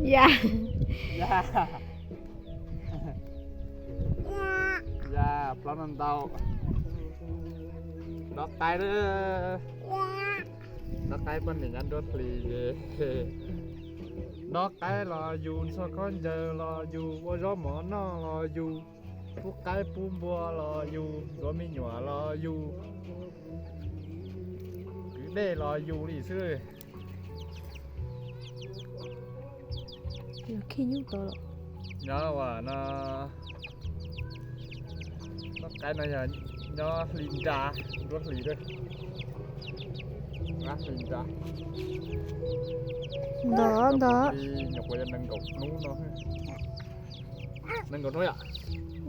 Ya. Ya. Ya, plaub no ntau. Dob qaib, dob qaib poj niam nyob nruab hlis. Dob qaib los yus, ntxhua khaub ncaws los yus, ua zaub mov noj los yus, pub qaib pub npua los yus, ntxuav me nyuam los yus, kwv dej los yus li xwb. Khib nyuj tod los nyob ua no, dob qaib no yog nyob hli nra, nruab hlis, hli nra. Ntov ntov. Nyuam qhuav yog nees nkaum hnub no. Nees nkaum hnub yom?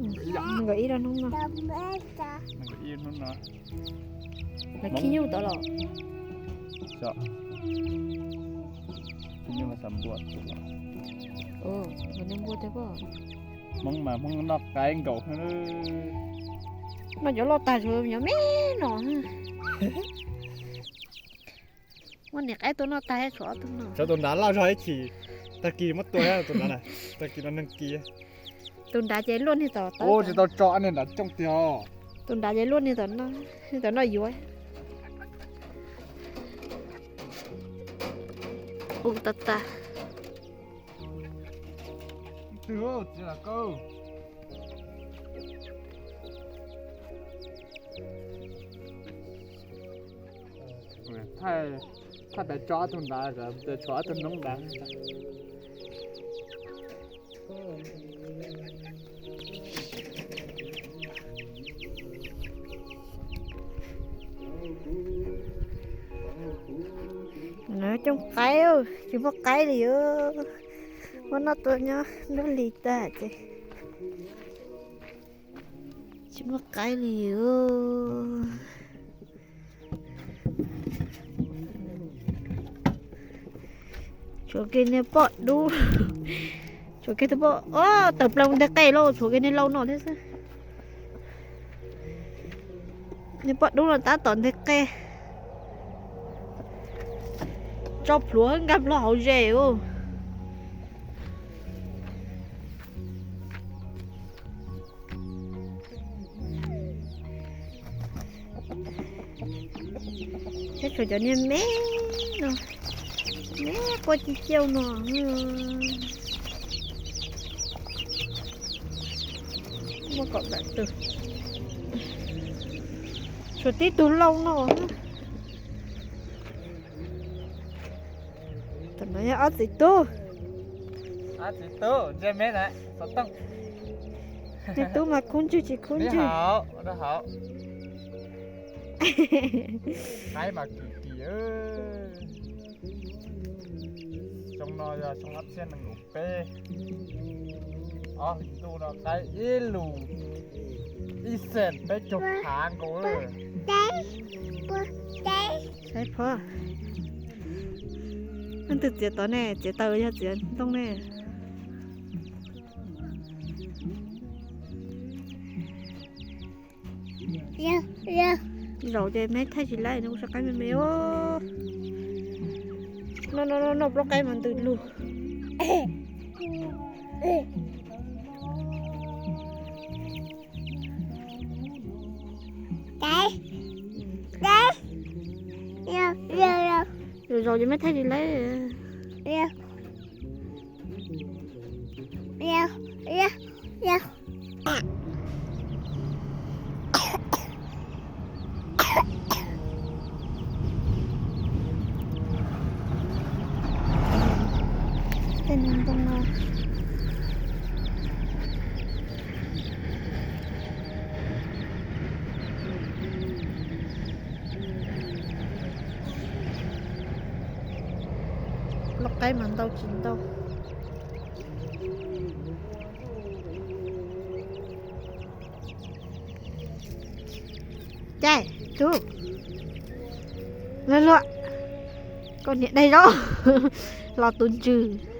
Nees nkaum ib rau hnub no. Nees nkaum ib hnub no. Lawv khib nyuj tod los? Khib nyuj los xav npua. Lawv npua tiag pob. Hmoob mas Hmoob noj qaib nkaus. No cov loj tag, nyob me no. Muab niag qaib tua noj tag, tshuav ob tug no. Tshuav tus nrad loj zog ib chim, tag kis muab tua, tus nrad na, tag kis no neeg kis. Tus nrad ces luaj niag tom, tsis tau tso, niag nrad coob tiag. Tus nrad ces luaj niag tom no, niag tom no yuav. Ua tas tas. Twg txiv lam kauj? Thaij pem tso ob tug nrad, tshuav ob tug noob nrad. Coob qaib, tsis muaj qaib li. Muab noj tua nyob nruab hlis tag ces tsis muaj qaib li. Tshuav kiag niag poj dub, tshuav kiag tus poj, o, tawm plaws nteg qe lauj, tshuav kiag niag lau no thiab xwb. Niag poj dub no tab tom nteg qe. Tso plhuav nkag plaws hauv zes ub. Thiab tshuav cov niag me no, me quaj ciaj ciaj no. Muaj kaum tawm tug, tshuav tib tug lau no. Tam no yog ob txiv tub. Ob txiv tub, ntsia me na, xov tooj. Niag tub mas khub ntswg tsis khub ntswg. Qaib mas kim kim. Xyoo no yog xyoo ob txhiab nees nkaum peb. Ob hlis ntuj no qaib ib lus ib xees peb caug phav nkaus. Saib phob. Leej twg txiav tod ne? Txiav taws yog txiav ntoo ne? Zaum ces me thaij tsis laib, nws ua sav qaib me me os. Noj noj noj plaub qaib mas ntws lug. Zaum zaum ces me thaij tsis laib. Tej niag ntoo no. Plaub qaib mas ntau tsis ntau. Caij tub, luag luag, koj niam daig zaub los tus ntsws.